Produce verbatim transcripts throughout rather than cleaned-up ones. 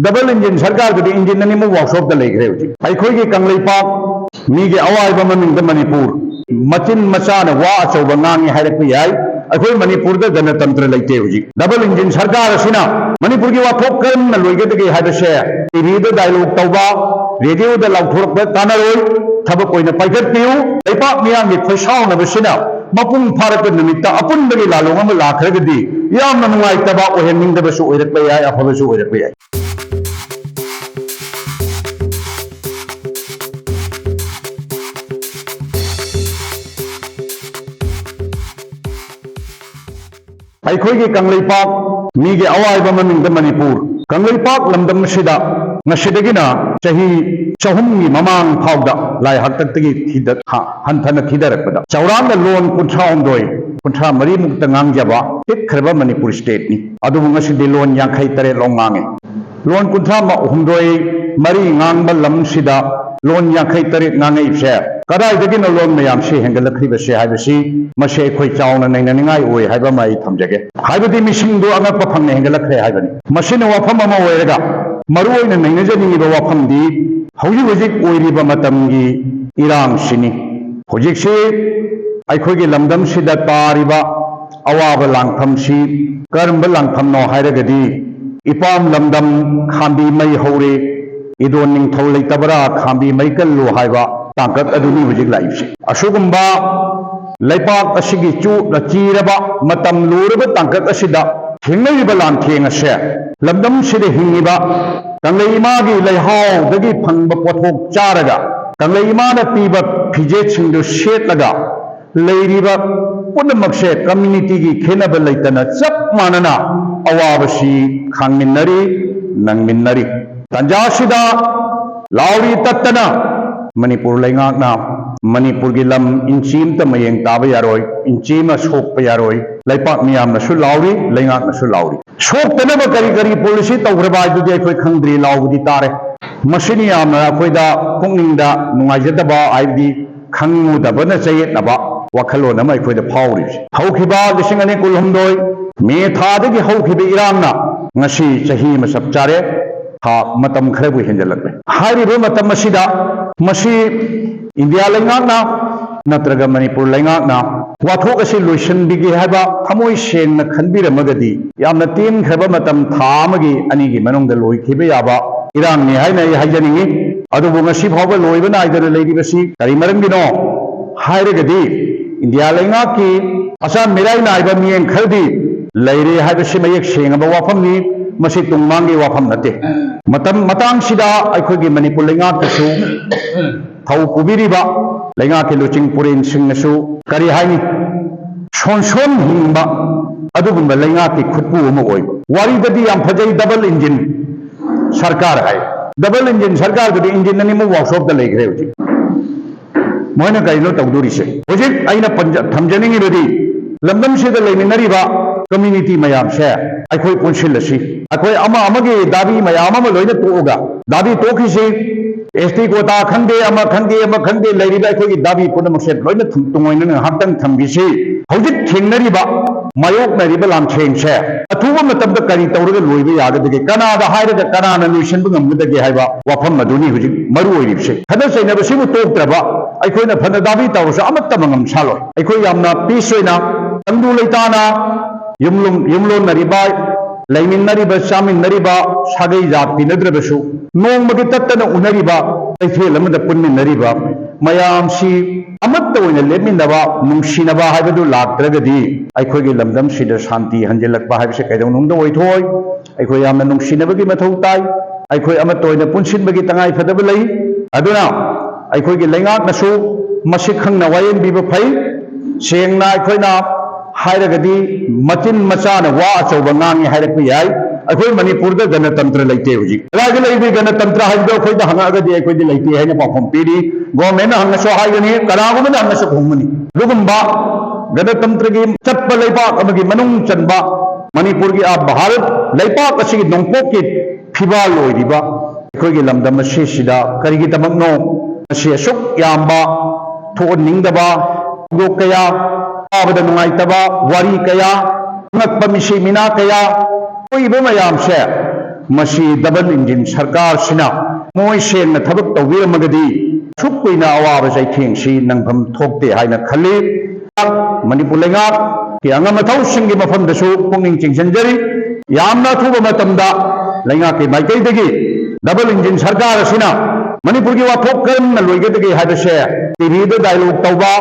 Double engine ꯁꯔꯀꯥꯔꯗꯨꯗꯤ engine ꯑꯅꯤꯃꯛ ꯋꯥꯔꯛꯁꯣꯞꯇ ꯂꯩꯈ꯭ꯔꯦ ꯍꯧꯖꯤꯛ꯫ ꯑꯩꯈꯣꯏꯒꯤ ꯀꯪꯂꯩꯄꯥꯛ, ꯃꯤꯒꯤ ꯑꯋꯥꯏꯕ ꯃꯃꯤꯡꯗ ꯃꯅꯤꯄꯨꯔ, ꯃꯆꯤꯟ ꯃꯆꯥꯅ ꯋꯥ ꯑꯆꯧꯕ ꯉꯥꯡꯉꯤ ꯍꯥꯏꯔꯛꯄ ꯌꯥꯏ꯫ ꯑꯩꯈꯣꯏ ꯃꯅꯤꯄꯨꯔꯗ ꯒꯅꯇꯟꯇ꯭ꯔ ꯂꯩꯇꯦ ꯍꯧꯖꯤꯛ꯫ ꯗꯕꯜ ꯏꯟꯖꯤꯟ ꯁꯔꯀꯥꯔ ꯑꯁꯤꯅ ꯃꯅꯤꯄꯨꯔꯒꯤ ꯋꯥꯊꯣꯛ ꯀꯔꯝꯅ ꯂꯣꯏꯒꯗꯒꯦ ꯍꯥꯏꯕꯁꯦ ꯇꯤꯚꯤꯗ ꯗꯥꯏꯂꯣꯒ ꯇꯧꯕ, ꯔꯦꯗꯤꯑꯣꯗ ꯂꯥꯎꯊꯣꯔꯛꯄ ꯀꯥꯟꯅꯔꯣꯏ꯫ ꯊꯕꯛ ꯑꯣꯏꯅ ꯄꯥꯏꯈꯠꯄꯤꯌꯨ꯫ ꯂꯩꯄꯥꯛ ꯃꯤꯌꯥꯝꯒꯤ ꯈꯣꯏꯁꯥꯎꯅꯕꯁꯤꯅ ꯃꯄꯨꯡ ꯐꯥꯔꯛꯄ ꯅꯨꯃꯤꯠꯇ ꯑꯄꯨꯟꯕꯒꯤ ꯂꯥꯂꯣꯡ ꯑꯃ ꯂꯥꯛꯈ꯭ꯔꯒꯗꯤ ꯌꯥꯝꯅ ꯅꯨꯡꯉꯥꯏꯇꯕ ꯑꯣꯏꯍꯟꯅꯤꯡꯗꯕꯁꯨ ꯑꯣꯏꯔꯛꯄ ꯌꯥꯏ, ꯑꯐꯕꯁꯨ ꯑꯣꯏꯔꯛꯄ ꯌꯥꯏ꯫ ꯑꯩꯈꯣꯏꯒꯤ ꯀꯪꯂꯩꯄꯥꯛ, ꯃꯤꯒꯤ ꯑꯋꯥꯏꯕ ꯃꯃꯤꯡꯗ ꯃꯅꯤꯄꯨꯔ, ꯀꯪꯂꯩꯄꯥꯛ ꯂꯝꯗꯝ ꯑꯁꯤꯗ ꯉꯁꯤꯗꯒꯤꯅ ꯆꯍꯤ ꯆꯍꯨꯝꯒꯤ ꯃꯃꯥꯡ ꯐꯥꯎꯗ ꯂꯥꯏ ꯍꯥꯛꯇꯛꯇꯒꯤ ꯊꯤꯗ-, ꯍꯥ, ꯍꯟꯊꯅ ꯊꯤꯗꯔꯛꯄꯗ ꯆꯥꯎꯔꯥꯛꯅ ꯂꯣꯟ ꯀꯨꯟꯊ꯭ꯔꯥ ꯍꯨꯝꯗꯣꯏ, ꯀꯨꯟꯊ꯭ꯔꯥ ꯃꯔꯤꯃꯨꯛꯇ ꯉꯥꯡꯖꯕ ꯄꯤꯛꯈ꯭ꯔꯕ ꯃꯅꯤꯄꯨꯔ ꯁ꯭ꯇꯦꯠꯅꯤ꯫ ꯑꯗꯨꯕꯨ ꯉꯁꯤꯗꯤ ꯂꯣꯟ ꯌꯥꯡꯈꯩ ꯇꯔꯦꯠ ꯂꯣꯝ ꯉꯥꯡꯉꯤ꯫ ꯂꯣꯟ ꯀꯨꯟꯊ꯭ꯔꯥ ꯍꯨꯝꯗꯣꯏ ꯃꯔꯤ ꯉꯥꯡꯕ ꯂꯝꯁꯤꯗ ꯂꯣꯟ ꯌꯥꯡꯈꯩ ꯇꯔꯦꯠ ꯉꯥꯡꯉꯛꯏꯕꯁꯦ ꯀꯗꯥꯏꯗꯒꯤꯅꯣ ꯂꯣꯟ ꯃꯌꯥꯝꯁꯤ ꯍꯦꯟꯒꯠꯂꯛꯈ꯭ꯔꯤꯕꯁꯦ ꯍꯥꯏꯕꯁꯤ, ꯃꯁꯤ ꯑꯩꯈꯣꯏ ꯆꯥꯎꯅ ꯅꯩꯅꯅꯤꯡꯉꯥꯏ ꯑꯣꯏ ꯍꯥꯏꯕ ꯑꯃ ꯑꯩ ꯊꯝꯖꯒꯦ꯫ ꯍꯥꯏꯕꯗꯤ ꯃꯤꯁꯤꯡꯗꯣ ꯑꯉꯛꯄ ꯐꯪꯅ ꯍꯦꯟꯒꯠꯂꯛꯈ꯭ꯔꯦ ꯍꯥꯏꯕꯅꯤ꯫ ꯃꯁꯤꯅ ꯋꯥꯐꯝ ꯑꯃ ꯑꯣꯏꯔꯒ, ꯃꯔꯨꯑꯣꯏꯅ ꯅꯩꯅꯖꯅꯤꯡꯉꯤꯕ ꯋꯥꯐꯝꯗꯤ ꯍꯧꯖꯤꯛ ꯍꯧꯖꯤꯛ ꯑꯣꯏꯔꯤꯕ ꯃꯇꯝꯒꯤ ꯏꯔꯥꯡꯁꯤꯅꯤ꯫ ꯍꯧꯖꯤꯛꯁꯤ ꯑꯩꯈꯣꯏꯒꯤ ꯂꯝꯗꯝꯁꯤꯗ ꯇꯥꯔꯤꯕ ꯑꯋꯥꯕ ꯂꯥꯡꯐꯝꯁꯤ ꯀꯔꯝꯕ ꯂꯥꯡꯐꯝꯅꯣ ꯍꯥꯏꯔꯒꯗꯤ, ꯏꯄꯥꯝ ꯂꯝꯗꯝ ꯈꯥꯝꯕꯤ ꯃꯩ ꯍꯧꯔꯦ, ꯏꯗꯣꯟ ꯅꯤꯡꯊꯧ ꯂꯩꯇꯕꯔꯥ ꯈꯥꯝꯕꯤ ꯃꯩ ꯀꯜꯂꯨ ꯍꯥꯏꯕ ꯇꯥꯡꯀꯛ ꯑꯗꯨꯅꯤ ꯍꯧꯖꯤꯛ ꯂꯥꯛꯏꯕꯁꯦ꯫ ꯑꯁꯤꯒꯨꯝꯕ ꯂꯩꯄꯥꯛ ꯑꯁꯤꯒꯤ ꯆꯨ-, ꯆꯤꯔꯕ ꯃꯇꯝ ꯂꯣꯏꯔꯕ ꯇꯥꯡꯀꯛ ꯑꯁꯤꯗ ꯊꯦꯡꯅꯔꯤꯕ ꯂꯥꯟꯊꯦꯡ ꯑꯁꯦ, ꯂꯝꯗꯝꯁꯤꯗ ꯍꯤꯡꯉꯤꯕ ꯀꯪꯂꯩ ꯏꯃꯥꯒꯤ ꯂꯩꯍꯥꯎꯗꯒꯤ ꯐꯪꯕ ꯄꯣꯠꯊꯣꯛ ꯆꯥꯔꯒ, ꯀꯪꯂꯩ ꯏꯃꯥꯅ ꯄꯤꯕ ꯐꯤꯖꯦꯠꯁꯤꯡꯗꯨ ꯁꯦꯠꯂꯒ ꯂꯩꯔꯤꯕ ꯄꯨꯝꯅꯃꯛꯁꯦ ꯀꯝꯃ꯭ꯌꯨꯅꯤꯇꯤꯒꯤ ꯈꯦꯠꯅꯕ ꯂꯩꯇꯅ ꯆꯞ ꯃꯥꯟꯅꯅ ꯑꯋꯥꯕꯁꯤ ꯈꯥꯡꯃꯤꯟꯅꯔꯤ, ꯅꯪꯃꯤꯟꯅꯔꯤ꯫ ꯇꯥꯟꯖꯥꯁꯤꯗ ꯂꯥꯎꯔꯤ ꯇꯠꯇꯅ ꯃꯅꯤꯄꯨꯔ ꯂꯩꯉꯥꯛꯅ ꯃꯅꯤꯄꯨꯔꯒꯤ ꯂꯝ ꯏꯟꯆꯤ ꯑꯃꯇ ꯃꯌꯦꯡ ꯇꯥꯕ ꯌꯥꯔꯣꯏ, ꯏꯟꯆꯤ ꯑꯃ ꯁꯣꯛꯄ ꯌꯥꯔꯣꯏ, ꯂꯩꯄꯥꯛ ꯃꯤꯌꯥꯝꯅꯁꯨ ꯂꯥꯎꯔꯤ, ꯂꯩꯉꯥꯛꯅꯁꯨ ꯂꯥꯎꯔꯤ꯫ ꯁꯣꯛꯇꯅꯕ ꯀꯔꯤ ꯀꯔꯤ ꯄꯣꯂꯤꯁꯤ ꯇꯧꯈ꯭ꯔꯕ ꯍꯥꯏꯗꯨꯗꯤ ꯑꯩꯈꯣꯏ ꯈꯪꯗ꯭ꯔꯤ, ꯂꯥꯎꯕꯗꯤ ꯇꯥꯔꯦ꯫ ꯃꯁꯤꯅ ꯌꯥꯝꯅ ꯑꯩꯈꯣꯏꯗ ꯄꯨꯛꯅꯤꯡꯗ ꯅꯨꯡꯉꯥꯏꯖꯗꯕ, ꯍꯥꯏꯕꯗꯤ ꯈꯪꯉꯨꯗꯕꯅ ꯆꯌꯦꯠꯅꯕ ꯋꯥꯈꯜꯂꯣꯟ ꯑꯃ ꯑꯩꯈꯣꯏꯗ ꯐꯥꯎꯔꯤꯕꯁꯦ꯫ ꯍꯧꯈꯤꯕ ꯂꯤꯁꯤꯡ ꯑꯅꯤ ꯀꯨꯟꯍꯨꯝꯗꯣꯏ ꯃꯦ ꯊꯥꯗꯒꯤ ꯍꯧꯈꯤꯕ ꯏꯔꯥꯡꯅ ꯉꯁꯤ ꯆꯍꯤ ꯑꯃ ꯆꯞ ꯆꯥꯔꯦ꯫ ꯊꯥ ꯃꯇꯝ ꯈꯔꯕꯨ ꯍꯦꯟꯖꯜꯂꯛꯂꯦ꯫ ꯍꯥꯏꯔꯤꯕ ꯃꯇꯝ ꯑꯁꯤꯗ ꯃꯁꯤ ꯏꯟꯗꯤꯌꯥ ꯂꯩꯉꯥꯛꯅ ꯅꯠꯇ꯭ꯔꯒ ꯃꯅꯤꯄꯨꯔ ꯂꯩꯉꯥꯛꯅ ꯋꯥꯊꯣꯛ ꯑꯁꯤ ꯂꯣꯏꯁꯤꯟꯕꯤꯒꯦ ꯍꯥꯏꯕ ꯊꯃꯣꯏ ꯁꯦꯡꯅ ꯈꯟꯕꯤꯔꯝꯃꯒꯗꯤ, ꯌꯥꯝꯅ ꯇꯦꯟꯈ꯭ꯔꯕ ꯃꯇꯝ, ꯊꯥ ꯑꯃꯒꯤ ꯑꯅꯤꯒꯤ ꯃꯅꯨꯡꯗ ꯂꯣꯏꯈꯤꯕ ꯌꯥꯕ ꯏꯔꯥꯡꯅꯤ ꯍꯥꯏꯅ ꯑꯩ ꯍꯥꯏꯖꯅꯤꯡꯏ꯫ ꯑꯗꯨꯕꯨ ꯉꯁꯤ ꯐꯥꯎꯕ ꯂꯣꯏꯕ ꯅꯥꯏꯗꯅ ꯂꯩꯔꯤꯕꯁꯤ ꯀꯔꯤ ꯃꯔꯝꯒꯤꯅꯣ ꯍꯥꯏꯔꯒꯗꯤ, ꯏꯟꯗꯤꯌꯥ ꯂꯩꯉꯥꯛꯀꯤ ꯑꯆꯥꯟ ꯃꯤꯔꯥꯏ ꯅꯥꯏꯕ ꯃꯤꯠꯌꯦꯡ ꯈꯔꯗꯤ ꯂꯩꯔꯦ ꯍꯥꯏꯕꯁꯤ ꯃꯌꯦꯛ ꯁꯦꯡꯉꯕ ꯋꯥꯐꯝꯅꯤ꯫ ꯃꯁꯤ ꯇꯨꯡ ꯃꯥꯡꯒꯤ ꯋꯥꯐꯝ ꯅꯠꯇꯦ꯫ ꯃꯇꯝ ꯃꯇꯥꯡꯁꯤꯗ ꯑꯩꯈꯣꯏꯒꯤ ꯃꯅꯤꯄꯨꯔ ꯂꯩꯉꯥꯛꯇꯁꯨ ꯊꯧ ꯄꯨꯕꯤꯔꯤꯕ ꯂꯩꯉꯥꯛꯀꯤ ꯂꯨꯆꯤꯡ ꯄꯨꯔꯦꯟꯁꯤꯡꯅꯁꯨ, ꯀꯔꯤ ꯍꯥꯏꯅꯤ, ꯁꯣꯟꯁꯣꯟ ꯍꯤꯡꯕ ꯑꯗꯨꯒꯨꯝꯕ ꯂꯩꯉꯥꯛꯀꯤ ꯈꯨꯠꯄꯨ ꯑꯃ ꯑꯣꯏꯕ꯫ ꯋꯥꯔꯤꯗꯗꯤ ꯌꯥꯝ ꯐꯖꯩ, ꯗꯕꯜ ꯏꯟꯖꯤꯟ ꯁꯔꯀꯥꯔ ꯍꯥꯏ꯫ ꯗꯕꯜ ꯏꯟꯖꯤꯟ ꯁꯔꯀꯥꯔꯗꯨꯗꯤ ꯏꯟꯖꯤꯟ ꯑꯅꯤꯃꯛ ꯋꯥꯔꯛꯁꯣꯞꯇ ꯂꯩꯈ꯭ꯔꯦ ꯍꯧꯖꯤꯛ꯫ ꯃꯣꯏꯅ ꯀꯔꯤꯅꯣ ꯇꯧꯗꯣꯔꯤꯁꯦ? ꯍꯧꯖꯤꯛ ꯑꯩꯅ ꯄꯟꯖ-, ꯊꯝꯖꯅꯤꯡꯉꯤꯕꯗꯤ, ꯂꯝꯗꯝꯁꯤꯗ ꯂꯩꯃꯤꯟꯅꯔꯤꯕ ꯀꯝꯃ꯭ꯌꯨꯅꯤꯇꯤ ꯃꯌꯥꯝꯁꯦ ꯑꯩꯈꯣꯏ ꯄꯨꯟꯁꯤꯜꯂꯁꯤ꯫ ꯑꯩꯈꯣꯏ ꯑꯃ ꯑꯃꯒꯤ ꯗꯥꯕꯤ ꯃꯌꯥꯝ ꯑꯃ ꯂꯣꯏꯅ ꯇꯣꯛꯑꯒ, ꯗꯥꯕꯤ ꯇꯣꯛꯈꯤꯁꯤ, ꯑꯦꯁ ꯇꯤ ꯀꯣꯇꯥ ꯈꯪꯗꯦ, ꯑꯃ ꯈꯪꯗꯦ, ꯑꯃ ꯈꯪꯗꯦ, ꯂꯩꯔꯤꯕ ꯑꯩꯈꯣꯏꯒꯤ ꯗꯥꯕꯤ ꯄꯨꯝꯅꯃꯛꯁꯦ ꯂꯣꯏꯅ ꯊꯝ-, ꯇꯨꯡꯑꯣꯏꯅꯅ ꯉꯥꯏꯍꯥꯛꯇꯪ ꯊꯝꯈꯤꯁꯤ꯫ ꯍꯧꯖꯤꯛ ꯊꯦꯡꯅꯔꯤꯕ, ꯃꯥꯌꯣꯛꯅꯔꯤꯕ ꯂꯥꯟꯊꯦꯡꯁꯦ ꯑꯊꯨꯕ ꯃꯇꯝꯗ ꯀꯔꯤ ꯇꯧꯔꯒ ꯂꯣꯏꯕ ꯌꯥꯒꯗꯒꯦ, ꯀꯅꯥꯗ ꯍꯥꯏꯔꯒ ꯀꯅꯥꯅ ꯂꯣꯏꯁꯤꯟꯕ ꯉꯝꯒꯗꯒꯦ ꯍꯥꯏꯕ ꯋꯥꯐꯝ ꯑꯗꯨꯅꯤ ꯍꯧꯖꯤꯛ ꯃꯔꯨ ꯑꯣꯏꯔꯤꯕꯁꯦ꯫ ꯈꯠꯅ ꯆꯩꯅꯕꯁꯤꯕꯨ ꯇꯣꯛꯇ꯭ꯔꯕ ꯑꯩꯈꯣꯏꯅ ꯐꯅ ꯗꯥꯕꯤ ꯇꯧꯔꯁꯨ ꯑꯃꯠꯇ ꯃꯉꯝ ꯁꯥꯜꯂꯣꯏ꯫ ꯑꯩꯈꯣꯏ ꯌꯥꯝꯅ ꯄꯤꯁ ꯑꯣꯏꯅ ꯇꯪꯗꯨ ꯂꯩꯇꯥꯅ ꯌꯨꯝꯂꯣꯟ-, ꯌꯨꯝꯂꯣꯟꯅꯔꯤꯕ, ꯂꯩꯃꯤꯟꯅꯔꯤꯕ, ꯆꯥꯃꯤꯟꯅꯔꯤꯕ, ꯁꯥꯒꯩ ꯖꯥꯠ ꯇꯤꯟꯅꯗ꯭ꯔꯕꯁꯨ ꯅꯣꯡꯃꯒꯤ ꯇꯠꯇꯅ ꯎꯅꯔꯤꯕ, ꯀꯩꯊꯦꯜ ꯑꯃꯗ ꯄꯨꯟꯃꯤꯟꯅꯔꯤꯕ ꯃꯌꯥꯝꯁꯤ ꯑꯃꯠꯇ ꯑꯣꯏꯅ ꯂꯦꯞꯃꯤꯟꯅꯕ, ꯅꯨꯡꯁꯤꯅꯕ ꯍꯥꯏꯕꯗꯨ ꯂꯥꯛꯇ꯭ꯔꯒꯗꯤ ꯑꯩꯈꯣꯏꯒꯤ ꯂꯝꯗꯝꯁꯤꯗ ꯁꯥꯟꯇꯤ ꯍꯟꯖꯤꯜꯂꯛꯄ ꯍꯥꯏꯕꯁꯤ ꯀꯩꯗꯧꯅꯨꯡꯗ ꯑꯣꯏꯊꯣꯛꯑꯣꯏ꯫ ꯑꯩꯈꯣꯏ ꯌꯥꯝꯅ ꯅꯨꯡꯁꯤꯅꯕꯒꯤ ꯃꯊꯧ ꯇꯥꯏ꯫ ꯑꯩꯈꯣꯏ ꯑꯃꯠꯇ ꯑꯣꯏꯅ ꯄꯨꯟꯁꯤꯟꯕꯒꯤ ꯇꯉꯥꯏ ꯐꯗꯕ ꯂꯩ꯫ ꯑꯗꯨꯅ ꯑꯩꯈꯣꯏꯒꯤ ꯂꯩꯉꯥꯛꯅꯁꯨ ꯃꯁꯤ ꯈꯪꯅ ꯋꯥꯌꯦꯟꯕꯤꯕ ꯐꯩ꯫ ꯁꯦꯡꯅ ꯑꯩꯈꯣꯏꯅ ꯍꯥꯏꯔꯒꯗꯤ ꯃꯆꯤꯟ ꯃꯆꯥꯅ ꯋꯥ ꯑꯆꯧꯕ ꯉꯥꯡꯉꯤ ꯍꯥꯏꯔꯛꯄ ꯌꯥꯏ꯫ ꯑꯩꯈꯣꯏ ꯃꯅꯤꯄꯨꯔꯗ ꯒꯅꯇꯟꯇ꯭ꯔ ꯂꯩꯇꯦ ꯍꯧꯖꯤꯛ꯫ ꯀꯗꯥꯏꯗ ꯂꯩꯔꯤ ꯒꯅꯇꯟꯇ꯭ꯔ ꯍꯥꯏꯕꯗꯣ ꯑꯩꯈꯣꯏꯗ ꯍꯪꯉꯛꯑꯒꯗꯤ ꯑꯩꯈꯣꯏꯗꯤ ꯂꯩꯇꯦ ꯍꯥꯏꯅ ꯄꯥꯎꯈꯨꯝ ꯄꯤꯔꯤ꯫ ꯒꯣꯔꯃꯦꯟꯅ ꯍꯪꯉꯁꯨ ꯍꯥꯏꯒꯅꯤ, ꯀꯅꯥꯒꯨꯝꯕꯅ ꯍꯪꯉꯁꯨ ꯈꯨꯝꯒꯅꯤ꯫ ꯑꯗꯨꯒꯨꯝꯕ ꯒꯅꯇꯟꯇ꯭ꯔꯒꯤ ꯆꯠꯄ ꯂꯩꯕꯥꯛ ꯑꯃꯒꯤ ꯃꯅꯨꯡ ꯆꯟꯕ ꯃꯅꯤꯄꯨꯔꯒꯤ, ꯑꯥ, ꯚꯥꯔꯠ ꯂꯩꯄꯥꯛ ꯑꯁꯤꯒꯤ ꯅꯣꯡꯄꯣꯛꯀꯤ ꯐꯤꯕꯥꯜ ꯑꯣꯏꯔꯤꯕ ꯑꯩꯈꯣꯏꯒꯤ ꯂꯝꯗꯝ ꯑꯁꯤꯁꯤꯗ ꯀꯔꯤꯒꯤꯗꯃꯛꯅꯣ ꯉꯁꯤ ꯑꯁꯨꯛ ꯌꯥꯝꯕ ꯊꯣꯛꯍꯟꯅꯤꯡꯗꯕ ꯊꯧꯗꯣꯛ ꯀꯌꯥ, ꯇꯥꯕꯗ ꯅꯨꯡꯉꯥꯏꯇꯕ ꯋꯥꯔꯤ ꯀꯌꯥ, ꯑꯉꯛꯄ ꯃꯤꯁꯤ ꯃꯤꯅꯥ ꯀꯌꯥ ꯊꯣꯛꯏꯕ ꯃꯌꯥꯝꯁꯦ ꯃꯁꯤ ꯗꯕꯜ ꯏꯟꯖꯤꯟ ꯁꯔꯀꯥꯔꯁꯤꯅ ꯃꯣꯏ ꯁꯦꯡꯅ ꯊꯕꯛ ꯇꯧꯕꯤꯔꯝꯃꯒꯗꯤ ꯑꯁꯨꯛ ꯀꯨꯏꯅ ꯑꯋꯥꯕ ꯆꯩꯊꯦꯡꯁꯤ ꯅꯪꯐꯝ ꯊꯣꯛꯇꯦ ꯍꯥꯏꯅ ꯈꯜꯂꯤ꯫ ꯃꯅꯤꯄꯨꯔ ꯂꯩꯉꯥꯛꯀꯤ ꯑꯉꯝ ꯑꯊꯧꯁꯤꯡꯒꯤ ꯃꯐꯝꯗꯁꯨ ꯄꯨꯛꯅꯤꯡ ꯆꯤꯡꯁꯤꯟꯖꯔꯤ꯫ ꯌꯥꯝꯅ ꯑꯊꯨꯕ ꯃꯇꯝꯗ ꯂꯩꯉꯥꯛꯀꯤ ꯃꯥꯏꯀꯩꯗꯒꯤ ꯗꯕꯜ ꯏꯟꯖꯤꯟ ꯁꯔꯀꯥꯔ ꯑꯁꯤꯅ ꯃꯅꯤꯄꯨꯔꯒꯤ ꯋꯥꯊꯣꯛ ꯀꯔꯝꯅ ꯂꯣꯏꯒꯗꯒꯦ ꯍꯥꯏꯕꯁꯦ ꯇꯤꯚꯤꯗ ꯗꯥꯏꯂꯣꯒ ꯇꯧꯕ,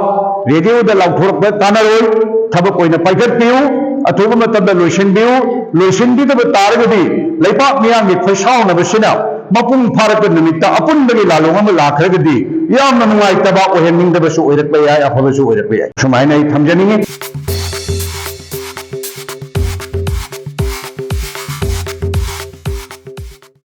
ꯔꯦꯗꯤꯑꯣꯗ ꯂꯥꯎꯊꯣꯔꯛꯄ ꯀꯥꯟꯅꯔꯣꯏ꯫ ꯊꯕꯛ ꯑꯣꯏꯅ ꯄꯥꯏꯈꯠꯄꯤꯌꯨ, ꯑꯊꯨꯕ ꯃꯇꯝꯗ ꯂꯣꯏꯁꯤꯟꯕꯤꯌꯨ꯫ ꯂꯣꯏꯁꯤꯟꯕꯤꯗꯕ ꯇꯥꯔꯒꯗꯤ ꯂꯩꯄꯥꯛ ꯃꯤꯌꯥꯝꯒꯤ ꯈꯣꯏꯁꯥꯎꯅꯕꯁꯤꯅ ꯃꯄꯨꯡ ꯐꯥꯔꯛꯄ ꯅꯨꯃꯤꯠꯇ ꯑꯄꯨꯟꯕꯒꯤ ꯂꯥꯂꯣꯡ ꯑꯃ ꯂꯥꯛꯈ꯭ꯔꯒꯗꯤ ꯌꯥꯝꯅ ꯅꯨꯡꯉꯥꯏꯇꯕ ꯑꯣꯏꯍꯟꯅꯤꯡꯗꯕꯁꯨ ꯑꯣꯏꯔꯛꯄ ꯌꯥꯏ, ꯑꯐꯕꯁꯨ ꯑꯣꯏꯔꯛꯄ ꯌꯥꯏ꯫ ꯁꯨꯃꯥꯏꯅ ꯑꯩ ꯊꯝꯖꯅꯤꯡꯉꯤ꯫